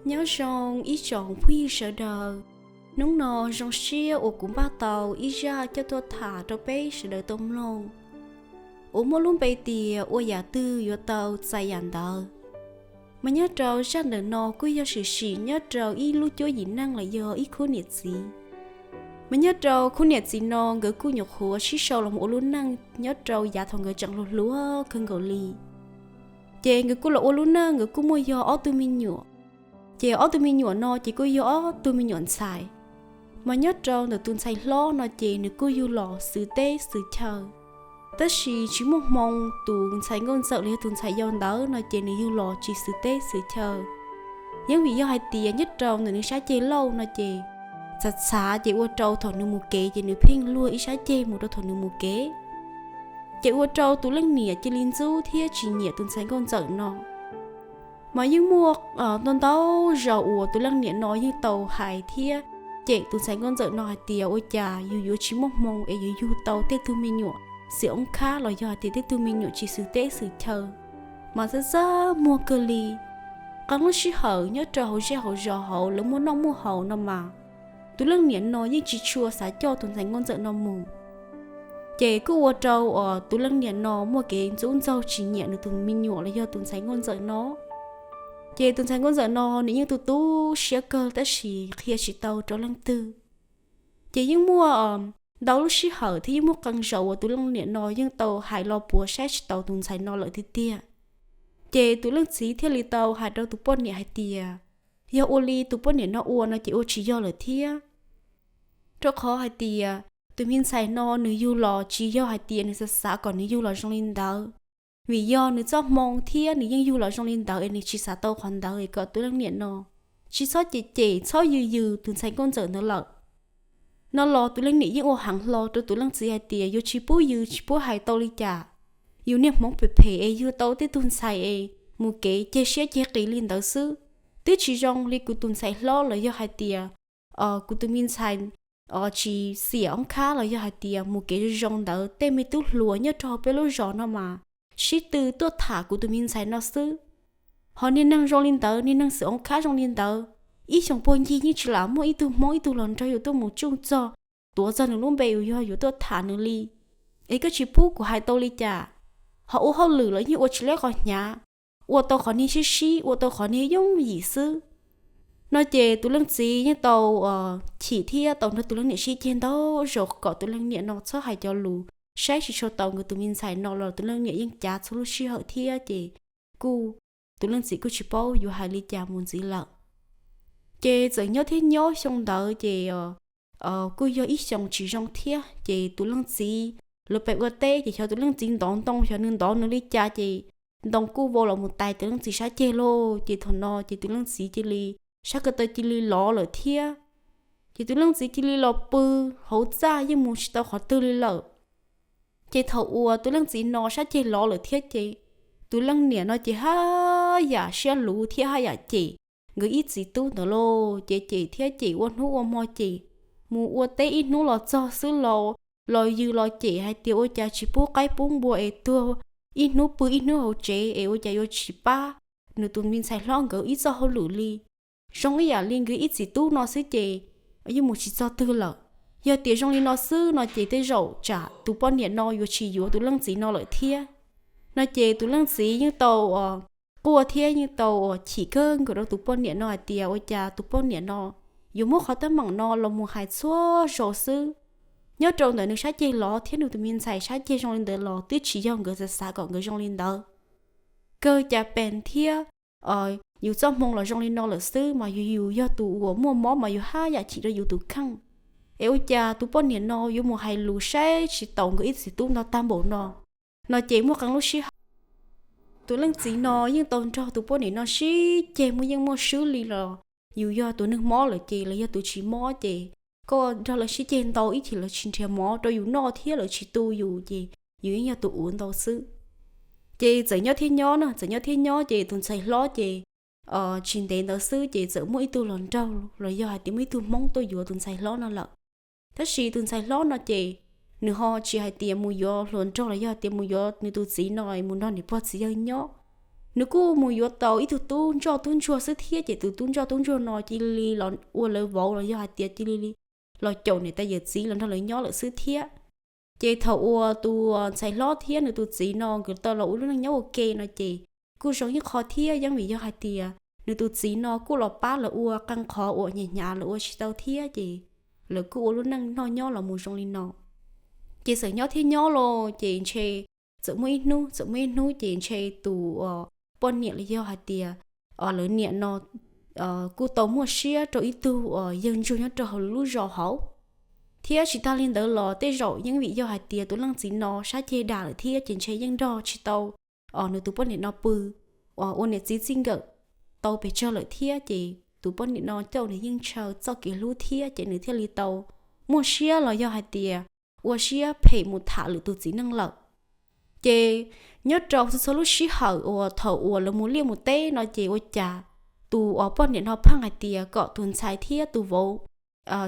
Nyob zoo ib tsoom phooj ywg sawv daws, hnub no zoo siab uas kuv npaj tau ib zaj coj tuaj tham rau peb sawv daws tau mloog, uas muaj lub npe tias ua yam twg yuav tau txais yam ntawd. Mas nyob rau zaj ntawm no kuj yog tshwm sim nyob rau ib lub cuab yim neej los yog ib khub niam txiv. Mas nyob rau khub niam txiv no nkawd kuj nyuam qhuav sib sau los ua lub neej nyob rau yav thaum nkawd tseem hluas hluas kawg nkaus li. Ces nkawd kuj los ua lub neej, nkawd kuj muaj yog ob tug me nyuam. Ces ob tug me nyuam no ces kuj yog ob tug me nyuam ntxhais. Mas nyob rau ntawm tus ntxhais hlob no ces nws kuj yug los xwm teb xwm chaw, tab sis tsis muaj hmoo. Tus ntxhais nkauj ntxawm los yog tus ntxhais yau ntawd no ces nws yug los tsis xwm teb xwm chaw. Yeej vim yog hais tias nyob rau ntawm nws sab ceg lauj no ces txhav txhav ces ua rau thaum nws mus kev ces nws pheej luag ib sab ceg mus rau thaum nws mus kev. Ces ua rau tus leej niam cia li ntxub thiab tsis nyiam tus ntxhais nkauj ntxawm no. Mas yeej muaj ntau ntau zaus uas tus leej niam no yeej tau hais thiab cem tus ntxhais nkauj ntxawm no hais tias ua cas yus yuav tsis muaj hmoo es yuav yug tau tej tug me nyuam xwm oob khab los yog hais tias tej tug me nyuam tsis xwm teb xwm chaw. Mas txaj txaj muag kawg li. Qee lub sij hawm nyob rau hauv zej hauv zos hauv lawv muaj noj muaj haus no mas tus leej niam no yeej tsis tshua xav coj tus ntxhais nkauj ntxawm no mus. Ces kuj ua rau uas tus leej niam no muaj kev ntxub ntxaug tsis nyiam nws tus me nyuam los yog tus ntxhais nkauj ntxawm no. Ces tus ntxhais nkauj ntxawm no nws yeej tu tu siab kawg tab sis qhia tsis tau rau leej twg. Ces yeej muaj ntau lub sij hawm thiab yeej muaj qee zaus uas tus leej niam no yeej tau hais los puav saib tsis taus tus ntxhais no lawm tiag tiag. Ces tus leej txiv thiaj li tau hais rau tus poj niam hais tias yog ua li tus poj niam no ua no ces ua tsis yog lawm thiab. Rau qhov hais tias tus me ntxhais no nws yug los tsis yog hais tias nws xav xav kom nws yug los zoo li ntawd, vim yog nws txoj hmoo thiab nws yeej yug los zoo li ntawd es nws tsis xav tau qhov ntawd es kom tus leej niam no tsis txhob cem cem txhob yws yws tus ntxhais nkauj ntxawm ntawd lawm. No los tus leej niam yeej ua heev hlo rau tus leej txiv hais tias yuav tsis pub yws tsis pub hais tau li cas. Yus niaj hmoov phem phem es yug tau tej tug ntxhais es mus kev ceg siab ceg qis li ntawd xwb, twb tsis zoo li kuv tus ntxhais hlob los yog hais tias kuv tus me ntxhais tsis xiam oob khab los yog hais tias mus kev zoo zoo ntawd tej me tub hluas nyob rau hauv peb lub zos no mas sib tw tuaj tham kuv tus me ntxhais no xwb. Ho niag neeg zoo li ntawd, niag neeg xwm oob khab zoo li ntawd, ib xyoos puag ncig yeej tsis lam muaj ib tug hmoob ib tug hluas nraug yuav tuaj mus tsuj txog, tuav txog nws lub npe uas yog yuav tuaj tham nws li. Es koj tsis pub kuv hais tau li cas? Ho ua hauj lwm los yeej ua tsis leb qhov hnyav, ua tau qhov niag sib sib, ua tau qhov niag yooj yim xwb. No ces tus leej txiv yeej tau chim thiab tau nrog tus leej niam sib ceg ntau zaus kom tus leej niam no txhob hais cov lus saib tsis tshua tau nkawd tus me ntxhais no los tus leej niam yeej cav txhua lub sij hawm thiab ces kuj tus leej txiv kuj tsis paub yuav hais li cas mus ntxiv lawm. Ces txawm nyob thiab nyob xyoo ntawd ces kuj yog ib xyoos tsis zoo thiab ces tus leej txiv, lawv pem ua teb ces xyov tus leej txiv ntov ntoo xyov nws ntov nws li cas ces ntoo kuj vau los mus tais tus leej txiv sab ceg lauj. Ces thaum no ces tus leej txiv cia li sab ko taw cia li lov lawm thiab. Ces tus leej txiv cia li los pw hauv txaj yeej mus tsis tau qhov twg li lawm. Ces thaum uas tus leej txiv no sab ceg lov lawm thiab ces tus leej niam no ces haj yam siab luv thiab haj yam cem nkawd ib txiv tub ntawd lauj. Ces cem thiab cem ua hnub ua hmo cem, mus ua teb ib hnub los txog xwb los, los yws los cem hais tias ua cas tsis pub qaib pub npua es tuag, ib hnub pw ib hnub hauv tsev es ua cas yuav tsis pab nws tus me ntxhais hlob nkawd ib txoj hauj lwm li. Zoo ib yam li nkawd ib txiv tub no xwb ces yeej mus tsis txog twg lawm. Yog tias zoo li no xwb no ces tej zaum tsam tus poj niam no yuav tsis yuav tus leej txiv no lawm thiab. No ces tus leej txiv yeej tau quaj thiab yeej tau chim kawg nkaus rau tus poj niam no hais tias ua cas tus poj niam no yuav muab qhov teeb meem no los mus hais txhua zaus xwb. Nyob rau ntawm nws sab ceg lov thiab nws tus me ntxhais sab ceg zoo li ntawd los twb tsis yog nkawd xav xav kom nkawd zoo li ntawd. Kawg cas pes thiab yus txoj hmoo los zoo li no lawm xwb mas yus yus yog tus uas muaj mob mas yus haj yam chim rau yus tus kheej. Es ua cas tus poj niam no yuav mus hais lus saib tsis taus nkawd ib txiv tub no tag npaum no? No ces muaj qee lub sij hawm tus leej txiv no yeej tau nrog tus poj niam no sib ceg muaj yeej muaj swb li los yus yog tus neeg mob lawm ces lawv yog tus tsis mob ces koj nrog lawv sib ceg ntau ib chim lawv tsis nrhiav mov rau yus noj thiab lawv tsis tu yus ces yus yeej yog tus uv ntau xwb. Ces txawm nyob thiab nyob no, txawm nyob thiab nyob ces tus ntxhais hlob ces tsis ntev ntawd xwb ces txawm muaj ib tug hluas nraug los yog hais tias muaj ib tug hmoob tuaj yuav tus ntxhais hlob no lawm. Tab sis tus ntxhais hlob no ces nws ho tsis hais tias mus yuav hluas nraug los yog hais tias mus yuav nws tus txiv no mus nrog niam pog txiv yawg nyob. nws kuj mus yuav tau ib tug tub ntsoj tub ntsuag xwb thiab, ces tus tub ntsoj tub ntsuag no cia li los ua lawv vauv los yog hais tias cia li los caum niam tais yawm txiv los nrog lawv nyob lawm xwb thiab. Ces thaum uas tus ntxhais hlob thiab nws tus txiv no nkawd tau los ua lub neej nyob ua ke no ces kuj zoo ib qho thiab, yeej vim yog hais tias nws tus txiv no kuj los pab lawv ua qee qhov uas hnyav hnyav lawv ua tsis tau thiab, ces lawv kuj ua lub neej noj nyob los mus zoo li no. Ces txawm nyob thiab nyob los ces ntshe txawm muaj ib hnub, txawm muaj ib hnub ces ntshe tus poj niam los yog hais tias lawv niam no kuj tau muaj siab rau ib tug uas yawg ntsuag nyob rau hauv lub zos hauv. Thiab tsis tas li ntawd los tej zaum yeej vim yog hais tias tus leej txiv no sab ceg dam lawm thiab, ces ntshe yeej nrog tsis tau nws tus poj niam no pw ua niam txiv txij nkawm tau pes tsawg lawm thiab, ces tus poj niam no caum nws yeej ntshaw txoj kev hlub thiab, ces nws thiaj li tau muaj siab los yog hais tias ua siab phem mus tham lwm tus txiv neej lawm. Ces nyob rau txhua txhua lub sij hawm uas thaum uas lawv mus liaj mus teb no ces ua cas tus uas poj niam no pheej hais tias kom tus ntxhais thiab tus vauv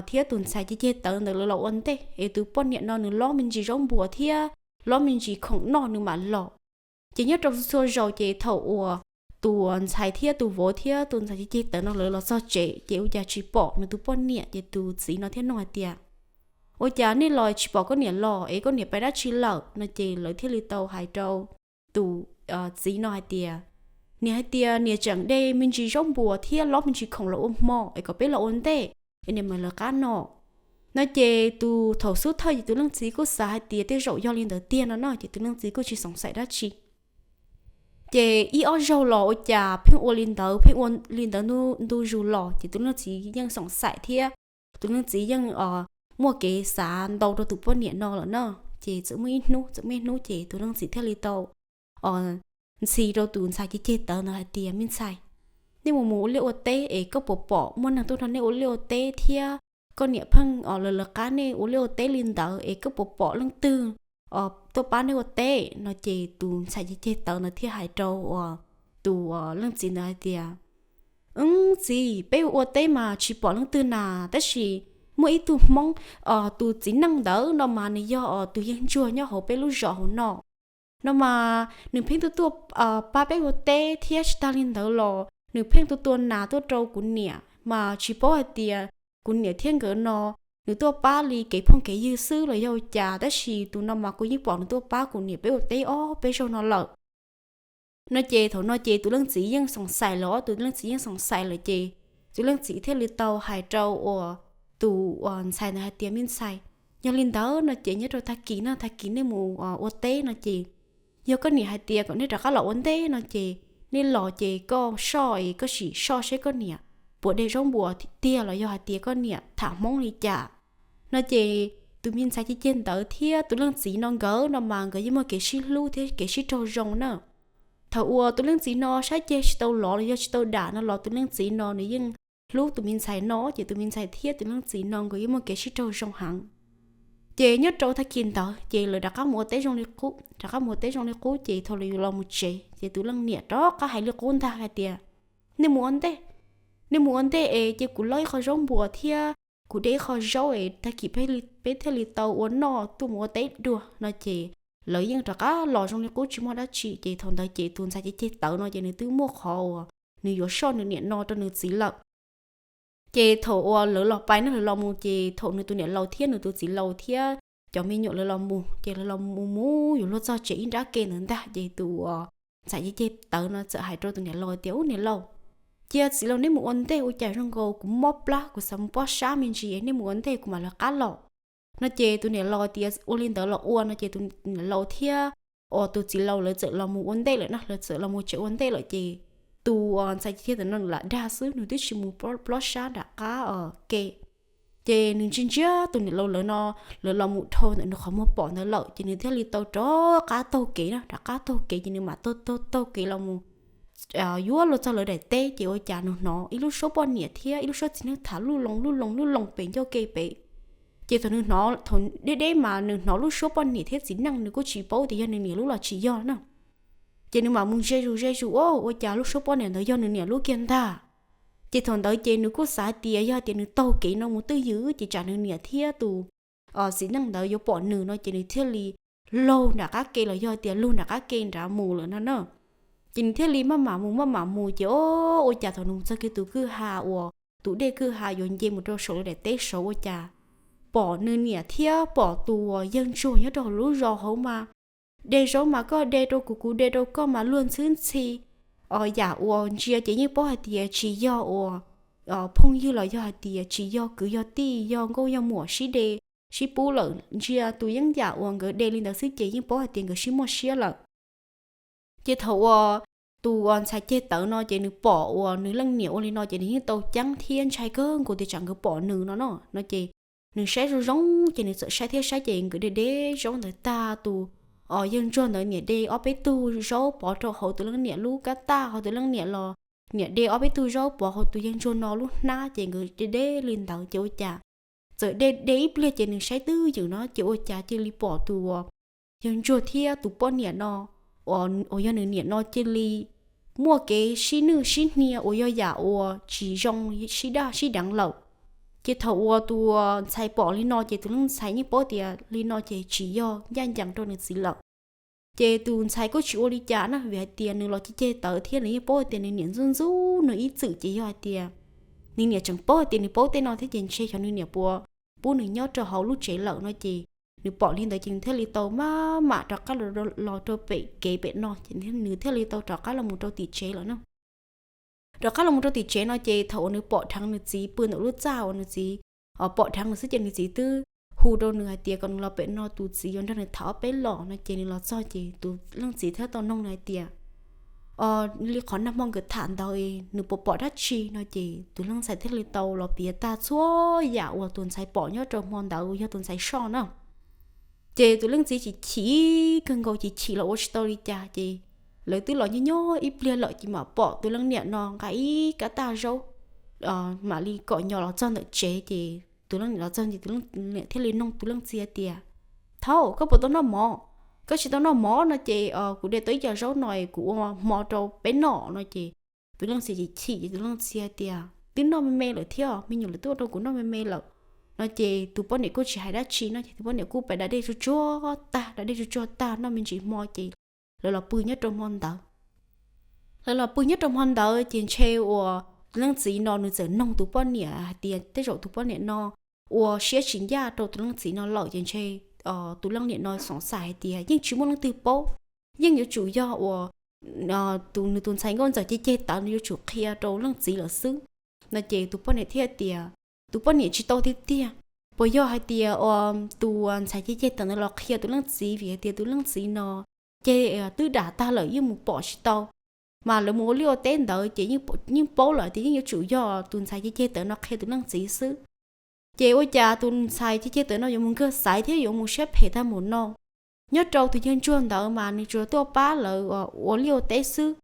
thiab tus ntxhais ceg ceg tawv ntawd lawv los ua ntej, es tus poj niam no nws lob me ntsis zaub npuas thiab lob me ntsis khoom noj nws mam los. Ces nyob rau txhua txhua zaus ces thaum uas tus ntxhais thiab tus vauv thiab tus ntxhais ceg ceg tawv no lawv los txog tsev ces ua cas tsis pom nws tus poj niam, ces tus txiv no thiaj nug hais tias, ua cas nej los tsis pom koj niam los es koj niam pais dab tsi lawm no, ces lawv thiaj li tau hais rau tus txiv no hais tias, niam hais tias niam tseem de me ntsis zaub npuas thiab lob me ntsis khoom los ua hmo es kom peb los ua ntej es niam mam lawv qab no. No ces tus thaum xub thawj ces tus leej txiv kuj xav hais tias tej zaum yog li ntawd tiag no no, ces tus leej txiv kuj tsis xoom xaim dab tsi. Ces ib ob zaug los ua cas pheej ua li ntawd, pheej ua li ntawd ntu zus los, ces tus leej txiv yeej xoom xaim thiab tus leej txiv yeej muaj kev xav ntau rau tus poj niam no lawm na. Ces txawm muaj ib hnub, txawm muaj ib hnub ces tus leej txiv thiaj li tau ntxhi rau tus ntxhais ceg ceg tawv ntawd hais tias, me ntxhais, nej mus mus ua liaj ua teb es koj puas pom muaj neeg tuaj nrog nej ua liaj ua teb thiab koj niam pheej lawv lawv qab nej ua liaj ua teb li ntawd es koj puas pom leej twg tuaj pab nej ua teb no? Ces tus ntxhais ceg ceg tawv ntawd thiaj hais rau tus leej txiv ntawd hais tias, txiv, peb ua teb mas tsis pom leej twg na, tab sis muaj ib tug Hmoob, tus txiv neej ntawd no mas nws yog tus yawg ntsuag nyob hauv peb lub zos hauv no. No mas nws pheej tuaj tuaj pab peb ua teb thiab tsis tas li ntawd los nws pheej tuaj tua nas tuaj rau kuv niam, mas tsis paub hais tias kuv niam thiab nkawd no nws tuaj pab li kev phooj kev ywg xwb los yog ua cas, tab sis tus no mas kuv yeej pom nws tuaj pab kuv niam peb ua teb ob peb zaug no lawm. No ces thaum no ces tus leej txiv yeej xoom xaim lawm, tus leej txiv yeej xoom xaim lawm ces tus leej txiv thiaj li tau hais rau uas tus ntxhais ntawd hais tias, me ntxhais, yog li ntawd no ces nyob rau tag kis no, tag kis nej mus ua teb no ces yog koj niam hais tias kom nej rov qab los ua ntej no ces nej los ces koj soj es koj sim soj seb koj niam puas de zaub npuas tiag los yog hais tias koj niam tham Hmoob li cas. No ces tus me ntxhais ceg ceg ntawd thiab tus leej txiv no nkawd no mas nkawd yeej muaj kev sib hlub thiab kev sib raug zoo na. Thaum uas tus leej txiv no sab ceg tsis tau lov los yog tsis tau dam no los tus leej txiv no nws yeej hlub tus me ntxhais no, ces tus me ntxhais thiab tus leej txiv no nkawd yeej muaj kev sib raug zoo heev. Ces nyob rau tag kis ntawd ces lawv rov qab mus ua teb zoo li qub, rov qab mus ua teb zoo li qub ces thaum lawv yuav los mus tsev ces tus leej niam rov qab hais li qub ntag hais tias, nej mus ua ntej, nej mus ua ntej es cia kuv lob ib qho zaub npuas thiab kuv de ib qho zaub es tag kis peb thiaj li tau ua noj tuaj mus ua teb dua no ces lawv yeej rov qab los zoo li qub tsis muaj dab tsi. Ces thaum ntawd ces tus ntxhais ceg ceg tawv no ces nws twb muaj qhov uas nws yuav soj nws niam no rau nws txiv lawm. Ces thaum uas lawv los pais no lawv los mus ces thaum nws tus niam laus thiab nws tus txiv laus thiab cov me nyuam lawv los mus ces lawv los mus mus yuav luag txog tsev ib nrab ke ntawd ntag ces tus ntxhais ceg ceg tawv no txawm hais rau tus niam laus tias, ub niam laus, cia txiv laus neb mus ua ntej, ua cas zoo nkaus kuv mob plab kuv xav mus pob sab me ntsis, nej mus ua ntej kuv mam lawv qab los. No ces tus niam laus tias ua li ntawd los ua no ces tus niam laus thiab uas tus txiv laus lawv txawm los mus ua ntej lawm na, lawv txawm los mus tsev ua ntej lawm ces tus ntxhais ceg ceg tawv no lam dag xwb, nws twb tsis mus pob sab nram qab ke. Ces nws ntsia ntsia tus niam laus lawv no, lawv los mus dhau ntawm nws qhov muag pom ntawd lawm ces nws thiaj li tau rov qab taug kev na, rov qab taug kev ces nws mam taug taug kev los mus yuav luag txog lawv daim teb ces ua cas nws hnov ib lub suab poj niam thiab ib lub suab txiv neej tham luj loo luj loo luj loo pem ncauj ke pem. Ces thaum nws hnov, thaum deb deb mas nws hnov lub suab poj niam thiab txiv neej nws kuj tsis paub tias yog nws niam lub los tsis yog na. Ces nws mam mus ze zus ze zus, ua cas lub suab poj niam ntawd yog nws niam lub kiag ntag. Ces thaum ntawd ces nws kuj xav tias yog tias nws taug kev no mus twj ywm ces tsam nws niam thiab tus txiv neej ntawd yuav pom nws no ces nws thiaj li laug nram qab ke los yog tias lug nram qab ke nrad mus lawm no na. Ces nws thiaj li maj mam mus maj mam mus ces o, ua cas thaum nws mus txog kiag tus kwj ha uas tus dej kwj ha yuav nce mus rau saum lawv daim teb saud ua cas pom nws niam thiab pom tus uas yawg ntsuag nyob rau hauv lub zos hauv mas de zaub mas koj de rau kuv, kuv de rau koj mas luag ntxhwb ntxhi. Yam uas ntsia ces yeej paub hais tias tsis yog uas phooj ywg los yog hais tias tsis yog kwv yog tij yog nkauj yog muam sib de sib pub lawm, ntsia tus yeeb yam uas nkawd de li ntawd xwb ces yeej paub hais tias nkawd sib muaj siab lawm. Ces thaum uas tus uas ntxhais ceg tawv no ces nws pom uas nws leej niam ua li no ces nws yeej tau ceeb thiab ntshai kawg nkaus tias tsam nkawd pom nws no no no ces nws saib zoo zoo ces nws txawm saib thiab saib ces nkawd de de zaub ntawd tag tus yawg ntsuag ntawd niam de ob peb tug zaub pov rau hauv tus leej niam lub kab taj, hauv tus leej niam los niam de ob peb tug zaub pov hauv tus yawg ntsuag no lub hnab ces nkawd de de li ntawd ces ua cas txawm de de ib pliag ces nws saib twb ywm no ces ua cas cia li pom tus uas yawg ntsuag thiab tus poj niam no uas yog nws niam no cia li muaj kev sib nwj sib hnia uas yog yam uas tsis zoo, sib daj sib deev lawm. Ces thaum uas tus ntxhais pom li no ces tus leej ntxhais yeej paub tias li no ces tsis yog ncaj ncees rau nws txiv lawm. Ces tus ntxhais kuj tsis ua li cas na vim hais tias nws los ceg ceg tawv thiab nws yeej paub hais tias nws niam ntxub ntxub nws ib txwm ces yog hais tias nws niam tseem paub hais tias nws paub tej no thiab ces ntshe xyov nws niam puas pub nws nyob rau hauv lub tsev lawm no ces nws pom li ntawd ces nws thiaj li tau maj mam rov qab los rau pem kev pem no ces nws thiaj li tau rov qab los mus rau tim tsev lawm na. Rov qab los mus rau tim tsev no ces thaum uas nws pom dheev nws txiv pw ntawm lub txaj uas nws txiv pom dheev nws xwb ces nws txiv twb hu rau nws hais tias kom nws los pem no tus txiv yuav nrog nws tham ob peb los no ces nws los txog ces tus leej txiv thiaj tau noog nws hais tias li qhov nag hmo nkawd tham ntawd nws puas pom dab tsi no ces tus leej ntxhais thiaj li tau los piav tag txhua yam uas tus ntxhais pom nyob rau hmo ntawd uas yog tus ntxhais soj na. Ces tus leej txiv chim chim kawg nkaus chim chim los ua tsis tau li cas ces lawv twb los nyob nyob ib pliag lawm ces mam pom tus leej niam no nqa ib kab taj zaub mam li kom nyo los txog ntawm tsev ces tus leej niam los txog ces tus leej niam thiaj li noog tus leej txiv hais tias, Thaub, koj puas tau noj mov? Koj tsis tau noj mov no ces kuv de tau ib co zaub no kuv ua hmo rau peb noj no ces tus leej txiv chim chim ces tus leej txiv hais tias, Twb noj me me lawm thiab, me nyuam lawv twb ua rau kuv noj me me lawm no ces tus poj niam kuj tsis hais dab tsi no ces tus poj niam kuj pais da dej tsuag tsuag tag, da dej tsuag tsuag tag noj me ntsis hmo ces lawv los pw nyob rau hmo ntawd. Lawv los pw nyob rau hmo ntawd ces ntshe uas tus leej txiv no nws txawm noog tus poj niam hais tias tej zaum tus poj niam no ua siab tsis ncaj rau tus leej txiv no lawm ces ntshe tus leej niam no xoom xaim hais tias yeej tsis muaj leej twg paub, yeej yuav tsum yog uas tus nws tus ntxhais nkauj ntxawm ceg ceg tawv nws yuav tsum qhia rau leej txiv lawm xwb no ces tus poj niam thiaj tias, tus poj niam tsis tau tiag tiag, puas yog hais tias tus ntxhais ceg ceg tawv ntawd los qhia tus leej txiv vim hais tias tus leej txiv no ces twb dam tag lawm yeej mus pom tsis tau, mas lawv mus ua liaj ua teb ntawd ces yeej paub lawm tias yeej yuav tsum yog tus ntxhais ceg ceg tawv no qhia tus leej txiv xwb. Ces ua cas tus ntxhais ceg ceg tawv no yuav mus nkag xaiv thiab yuav mus siab phem tag npaum no? Nyob rau tus yawg ntsuag ntawd mas nws tsuas tuaj pab lawv ua liaj ua teb xwb,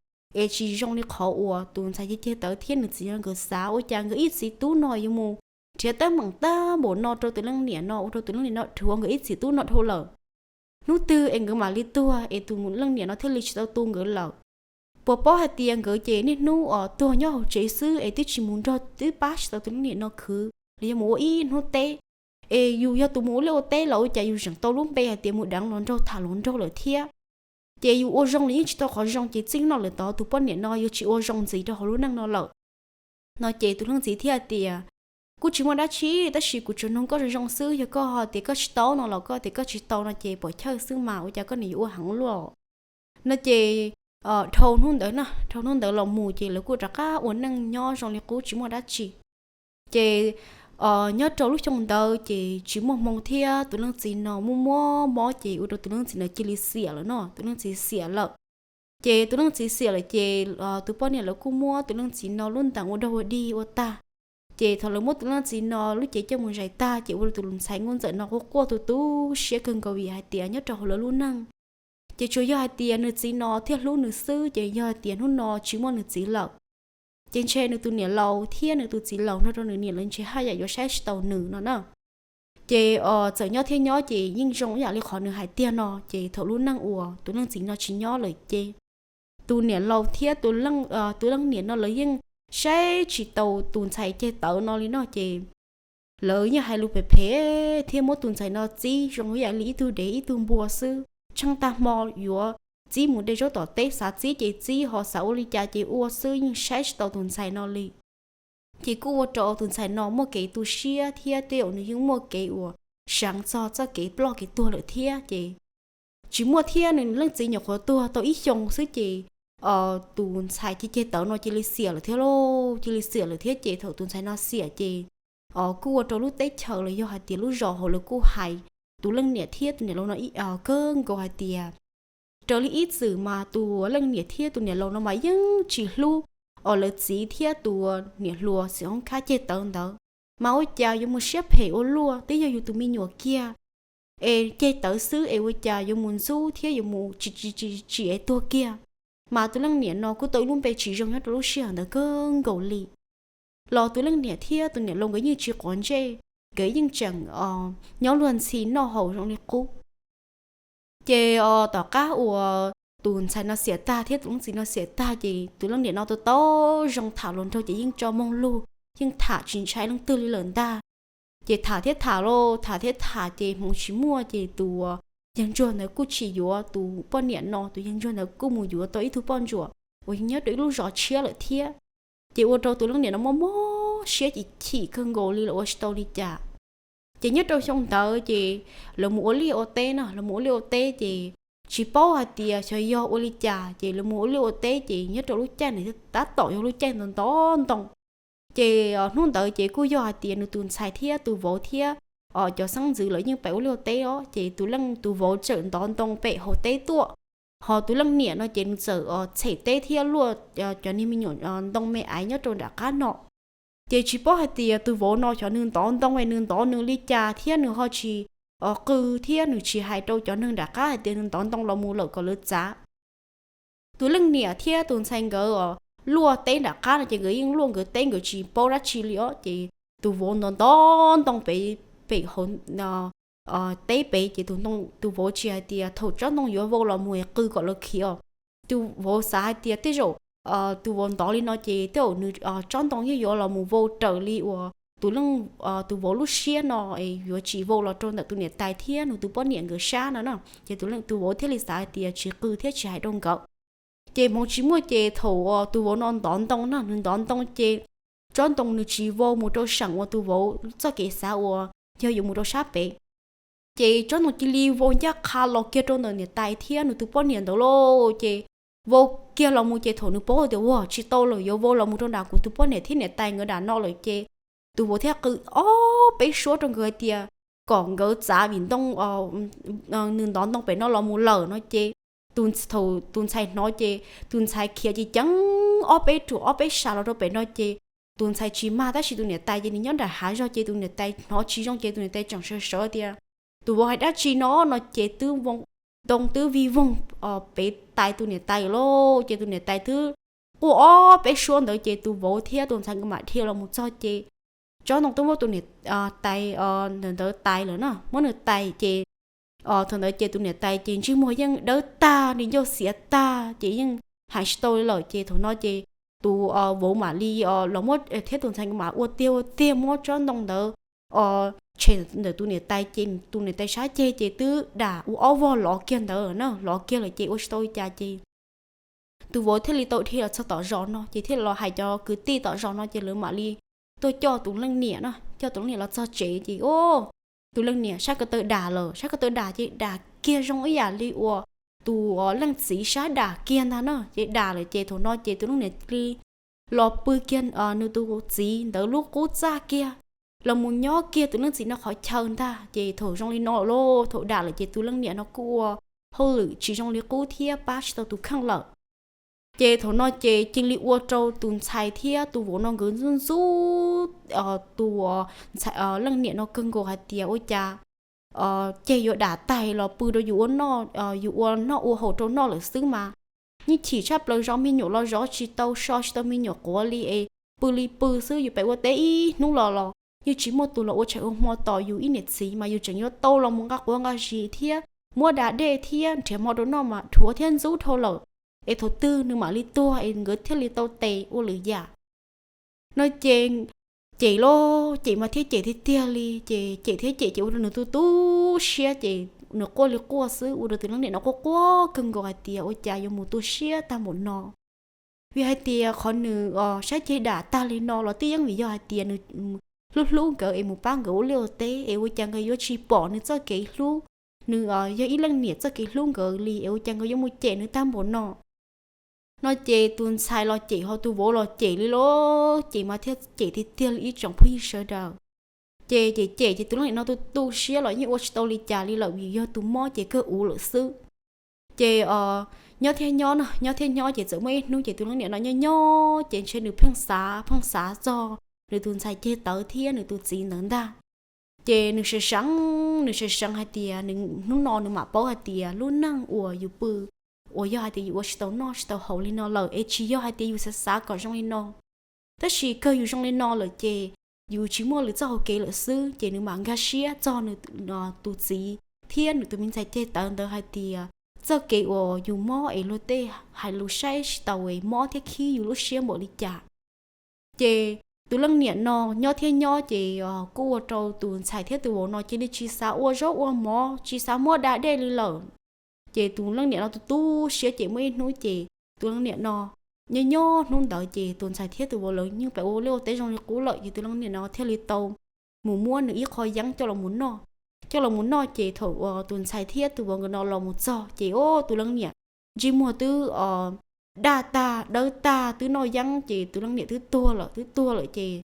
es tsis zoo li qhov uas tus ntxhais ceg ceg tawv thiab nws txiv no nkawd xav. Ua cas nkawd ib txiv tub no yuav mus nrhiav teeb meem tag npaum no rau tus leej niam no ua rau tus leej niam no dhuav nkawd ib txiv tub no dhau lawm? Hnub twg es nkawd mam li tuag es tus leej niam no thiaj li tsis tau tu nkawd lawm? Puas paub hais tias nkawd ces niaj hnub os tuag nyob hauv tsev xwb es twb tsis mus nrog twb pab tsis tau tus leej niam no khwv los yog mus ua ib hnub teb? Es yus yog tus mus ua liaj ua teb los ua cas yus tseem tau lub npe hais tias mus deev hluas nraug tham hluas nraug lawm thiab? Ces yus ua zoo los yeej tsis tau qhov zoo ces txij no lawm tod tus poj niam no yuav tsis ua zoo ntxiv rau hauv lub neej no lawm. No ces tus leej txiv thiaj tias, kuj tsis muaj dab tsi tab sis kuv tsuas noog koj zoo zoo xwb, yog koj ho tias koj tsis tau no los koj tias koj tsis tau no ces pom chawj xwb mas ua cas koj niam yuav ua heev luaj? No ces dhau hnub ntawd na, dhau hnub ntawd los mus ces lawv kuj rov qab ua neej nyob zoo li qub tsis muaj dab tsi. Ces nyob rau lub xyoo ntawd ces tsis muaj hmoo thiab tus leej txiv no muaj muaj mob ces ua rau tus leej txiv no cia li xiam lawm no, tus leej txiv xiam lawm. Ces tus leej txiv xiam lawm ces tus poj niam lawv kuj muab tus leej txiv no lub ntees ua dog ua dig ua tag. Ces thaum lawv muab tus leej txiv no lub cev coj mus zais tag ces ua rau tus ntxhais nkauj ntxawm no quaj quaj tu tu siab kawg nkaus vim hais tias nyob rau hauv lawv lub neej ces tsuas yog hais tias nws txiv no thiaj hlub nws xwb, ces yog hais tias hnub no tsis muaj nws txiv lawm ces ntshe nws tus niam laus thiab nws tus txiv laus nrog rau nws niam lawv ntshe haj yam yuav saib tsis taus nws no na. Ces txawm nyob thiab nyob ces yeej zoo ib yam li qhov nws hais tiag no ces thaum lub neej uas tus leej txiv no tsis nyob lawm ces tus niam laus thiab tus leej niam no lawv yeej saib tsis taus tus ntxhais ceg tawv no li no ces lawv yeej hais lus phem phem thiab muab tus ntxhais no txib zoo ib yam li ib tug dev ib tug npua xwb, tsheej tag hmo yuav txib mus de zaub tom teb, xav txib ces txib, ho xav ua li cas ces ua xwb, yeej saib tsis tau tus ntxhais no li. Ces kuj ua rau tus ntxhais no muaj kev tu siab thiab tej zaum nws yeej muaj kev uas seev txog txoj kev ploj kev tuag lawm thiab ces tsis muaj thiab, nws leej txiv nyuam qhuav tuag tau ib xyoos xwb ces tus ntxhais ceg ceg tawv no cia li xiam lawm thiab lauj, cia li xiam lawm thiab ces thaum tus ntxhais no xiam ces kuj ua rau lub teb chaws los yog hais tias lub zos hauv lawv kuj hais tus leej niam thiab tus niam laus no kawg nkaus hais tias raws li ib txwm mas tus leej niam thiab tus niam laus no mas yeej tsis hlub os lawv txiv thiab tus niam hluas xim hoob khab ceg tawv ntawd, mas ua cas yuav mus siab phem ua luaj, twb yog yus tus me nyuam kiag es ceg tawv xwb es ua cas yuav mus ntxub thiab yuav mus tsis tsis tsis es tuag kiag. Mas tus leej niam no kuj tau ib lub npe tsis zoo nyob rau lub sij hawm ntawd kawg nkaus li. Los tus leej niam thiab tus niam laus nkawd yeej tsis quav ntsej, nkawd yeej tseem nyob luag ntxhi noj haus zoo li qub. Ces tom qab uas tus ntxhais no xiam tag thiab tus leej txiv no xiam tag ces tus leej niam no tau tau zoo tham hluas nraug ces yeej tso moo lug, yeej tham tsis ntshai leej twg li lawm ntag. Ces tham thiab tham lauj, tham thiab tham ces hmoov tsis muaj ces tus yawg ntsuag ntawd kuj tsis yuav tus poj niam no, tus yawg ntsuag ntawd kuj mus yuav tau ib tug poj ntsuam uas nyob rau ib lub zos tshiab lawm thiab. Ces ua rau tus leej niam no mob mob siab chim chim kawg nkaus li, los ua tsis tau li cas. Ces nyob rau xyoo ntawd ces lawv mus ua liaj ua teb no, lawv mus ua liaj ua teb ces tsis paub hais tias xyov yog ua li cas ces lawv mus ua liaj ua teb ces nyob rau lub caij ntawd tab tom yog lub caij ntoo ntoo ntoo. Ces hnub ntawd ces kuj yog hais tias nws tus ntxhais thiab tus vauv thiab cov xeeb ntxwv lawv yeej pem ua liaj ua teb os, ces tus leej tus vauv txawm ntov ntoo pem hauv teb tuaj, ho tus leej niam no ces nws txawm txhem teb thiab luaj cov niag me nyuam ntoo me aiv nyob rau nram qab no. Ces tsis paub hais tias tus vauv no xyov nws ntov ntoo es nws ntov nws li cas thiab nws ho tsis qw thiab nws tsis hais rau cov neeg nram qab hais tias nws ntov ntoo los mus lawm kom lawv txav. Tus leej niam thiab tus ntxhais nkawd luaj teb nram qab no ces nkawd yeej luaj nkawd teb, nkawd tsis paub dab tsi li os. Ces tus vauv ntov ntov ntoo pem pem hauv teb pem ces tus vauv tsis hais tias thaum tsob ntoo yuav vau los mus qw kom lawv khiav os. Tus vauv xav hais tias tej zaum tus vauv ntov li no ces tej zaum nws tsob ntoo yeej yuav los mus vau raws li uas tus leej tus vauv lub siab no es yuav tsis vau los rau ntawm tus niam tais thiab nws tus poj niam nkawd sab no na. Ces tus vauv thiaj li xav hais tias tsis qw thiab tsis hais rau nkawd. Ces hmoov tsis muaj ces thaum tus vauv no ntov ntoo na, nws ntov ntoo ces tsob ntoo nws tsis vau mus rau seem uas tus vauv txoj kev xav uas yog yuav mus rau sab pem. Ces tsob ntoo cia li vau ncaj qha los kiag rau ntawm niam tais thiab nws tus poj niam ntawd lauj. Ces vau kiag los mus ces thaum nws paub tias ua tsis tau lawm yuav vau los mus rau nram kuv tus poj niam thiab niam tais nkawd nram no lawm ces tus vauv thiaj qw ob peb suab rau nkawd hais tias kom nkawd txav vim ntoo nws ntov ntoo pem no los mus lawm no ces tus ntxhais hnov ces tus ntxhais khiav ces ceev ob peb ruam ob peb sab los rau pem no ces tus ntxhais tsis mag tab sis tus niam tais ces nws nyob nram hav zog ces tus niam tais hnov tsis zoo ces tus niam tais tseem sawv sawv tias tus vauv hais dab tsi no no ces twb ntoo twb vig voog pem tais tus niam tais lauj. Ces tus niam tais twb quaj ob peb suab ntawd ces tus vauv thiab tus ntxhais nkawd mam dhia los mus txog ces tsob ntoo twb muab tus niam tais ntawd tais lawm na, muab nws tais ces thaum ntawd ces tus niam tais ces ntsej muag yeej dawb tag li, ncauj xiav tag ces yeej hais tsis tau li lawm ces thaum no ces tus vauv mam li los muab thiab tus ntxhais nkawd mam ua tiag ua tiag muab tsob ntoo ntawd tshem ntawm tus niam tais ces tus niam tais sab ceg ces twb dam ua ob vog lov kiag ntawd na, lov kiag lawm ces ua tsis tau li cas ces tus vauv thiaj li tau dhia los txog tom zos no ces thiaj los hais cov kwv tij tom zos no ces lawv mam li tuaj coj tus leej niam no, coj tus leej niam los txog tsev ces o, tus leej niam sab ko taw dam lawm, sab ko taw dam ces dam kiag zoo ib yam li uas tus leej txiv sab dam kiag ntag na. Ces dam lawm ces thaum no ces tus leej niam li los pw kiag nws tus txiv ntawd lub qub txaj kiag, los mus nyob kiag tus leej txiv no qhov chaw ntag. Ces thaum zoo li no lauj, thaum dam lawm ces tus leej niam no kuj ua hauj lwm tsis zoo li qub thiab pab tsis tau tus kheej lawm. Ces thaum no ces cia li ua rau tus ntxhais thiab tus vauv no nkawd ntxub ntxub tus leej niam no kawg nkaus hais tias ua cas ces yuav dam tais los pw rau yus ua noj, yus ua noj ua haus rau noj lawm xwb mas yeej chim tshaj plaws, zov me nyuam los zov tsis tau, so tsis tau me nyuam quav li es pw li pw xwb. Yus pem ua teb ib hnub los los yeej tsis muaj tus los ua tshais ua hmo tos yus ib niam txiv mas yus tseem yuav tau los mus nqa quav nqa zis thiab muab da dej thiab nrhiav hmo rau noj mas dhuav thiab ntxub dhau lawm. Es thaum twg nws mam li tuag es nkawd thiaj li tau tes ua lwm yam. No ces cem lauj, cem mas thiab cem tiag tiag li, ces cem thiab cem ces ua rau nws tu tu siab ces nws quaj li quaj xwb, ua rau tus leej niam no quaj quaj kawg nkaus hais tias ua cas yuav mus tu siab tag npaum no. Vim hais tias qhov nws saib ceg dam tag li no los twb yeej vim yog hais tias nws hlub hlub nkawd es mus pab nkawd ua liaj ua teb, es ua cas nkawd yuav tsis pom nws txoj kev hlub, nws yog ib leej niam txoj kev hlub nkawd li, es ua cas nkawd yuav mus cem nws tag npaum no. No ces tus ntxhais los cem ho tus vauv los cem li los cem mas thiaj cem tiag tiag li ib tsoom phooj ywg sawv daws. Ces cem cem ces tus leej niam no tu tu siab los yeej ua tsis tau li cas li lawm vim yog tus mob ces kawg uv lawm xwb. Ces nyob thiab nyob no, nyob thiab nyob ces txawm muaj ib hnub ces tus leej niam no nyob nyob ces ntshe nws pheej xav pheej xav txog nws tus ntxhais ceg tawv thiab nws tus txiv ntawd ntag. Ces nws seev seev, nws seev seev hais tias nws hnub no nws mam paub hais tias lub neej uas yus pw, uas yog hais tias yus ua tsis tau noj tsis tau haus li no lawm es tsis yog hais tias yus xav xav kom zoo li no, tab sis kawg yus zoo li no lawm ces yus tsis muaj lwm txoj hauv kev lawm xwb. Ces nws mam nkag siab txog nws tus txiv thiab nws tus me ntxhais ceg tawv ntawd hais tias txoj kev uas yus mob es luag tej hais lus saib tsis taus es mob thiab khib yus lub siab npaum li cas. Ces tus leej niam no nyob thiab nyob ces kuj ua rau tus ntxhais thiab tus vauv no cia li tsis xav ua zaub ua mov, tsis xav muab da dej li lawm. Ces tus leej niam no tu tu siab ces muaj ib hnub ces tus leej niam no nyob nyob hnub ntawd ces tus ntxhais thiab tus vauv lawv yeej pem ua liaj ua teb zoo li qub lawm ces tus leej niam no thiaj li tau mus muab nws ib qho yeeb coj los mus noj. Coj los mus noj ces thaum uas tus ntxhais thiab tus vauv nkawd no los mus txog ces tus leej niam ntsej muag twb daj tag dawb tag twb noj yeeb ces tus leej niam twb tuag lawm, twb tuag lawm ces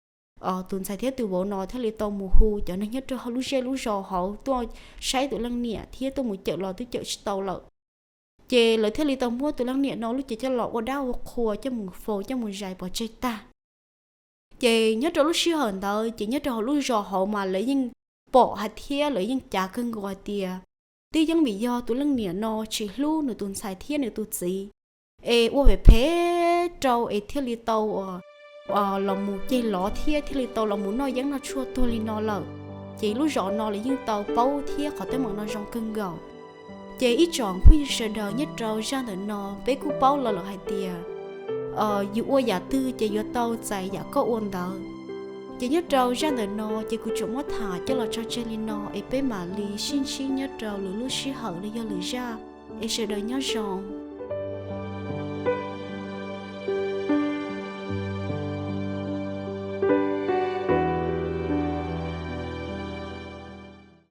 tus ntxhais thiab tus vauv no thiaj li tau mus hu cov neeg nyob rau hauv lub zej lub zos hauv tuaj saib tus leej niam thiab tuaj mus cawm los twb cawm tsis tau lawm. Ces lawv thiaj li tau muab tus leej niam no lub cev coj los ua dab ua qhua coj mus faus coj mus zais pov tseg tag. Ces nyob rau lub sij hawm ntawd ces nyob rau hauv lub zos hauv mas lawv yeej pom hais thiab lawv yeej cav kawg nkaus hais tias twb yeej vim yog tus leej niam no tsis hlub nws tus ntxhais thiab nws tus txiv, es ua phem phem rau es thiaj li tau los mus ceg lov thiab thiaj li tau los mus noj yeeb noj tshuaj tuag li no lawm. Ces lub zos no lawv yeej tau paub thiab qhov teeb meem no zoo kawg nkaus. Ces ib tsoom phooj ywg sawv daws, nyob rau zaj ntawm no peb kuj paub los lawm hais tias yus ua yam twg ces yuav tau txais yam koj ua ntawd. Ces nyob rau zaj ntawm no ces kuv tsuas muab tham coj los tso tseg li no es peb mam li sib ntsib nyob rau lwm lub sij hawm los yog lwm zaj, es sawv daws nyob zoo.